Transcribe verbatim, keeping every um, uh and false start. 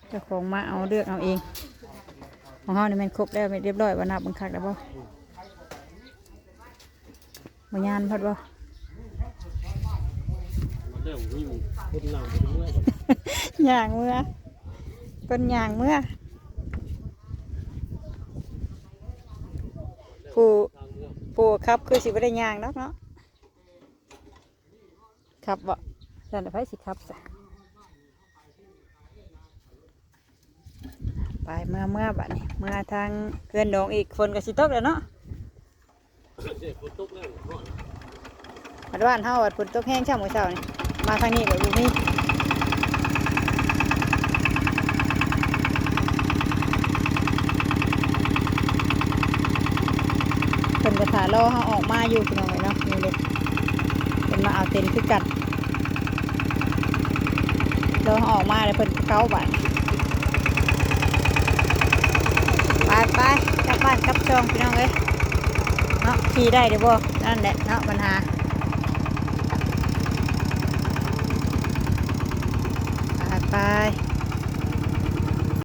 เจ้าของมาเอาเลือกเอาเอง ของเฮานี่แม่นครบแล้วแม่นเรียบร้อย ว่านับเบิ่งคักแล้วบ่ บ่ย่านพัดบ่ มันเรื่องวิ่งคนนั่งไปเมื่อย ย่างเมือ เพิ่นย่างเมือ ผู้ ทางเมือง ผู้ขับคือสิบ่ได้ย่างดอกเนาะ ขับบ่ ซั่นน่ะไผสิขับซะ ไปเมือ เมือบัดนี้ เมือทางเฮือนน้องอีก ฝนก็สิตกแล้วเนาะ เด็กคนตกแล้วเนาะ บัดบ้านเฮาบัดฝนตกแฮงช่ำมื้อเช้านี่ มาทางนี้บัดบ่มี เพิ่นก็ถ่ารอเฮาออกมาอยู่พี่น้องเอ้ยเนาะ นี่เด้ เพิ่นมาเอาเต็นท์คือกัน รอเฮาออกมาแล้วเพิ่นก็เข้าบ้าน ไปไป กลับบ้านกลับช่องพี่น้องเอ้ย เนาะ ขี่ได้เด้อบ่ นั่นแหละเนาะปัญหา ไปไป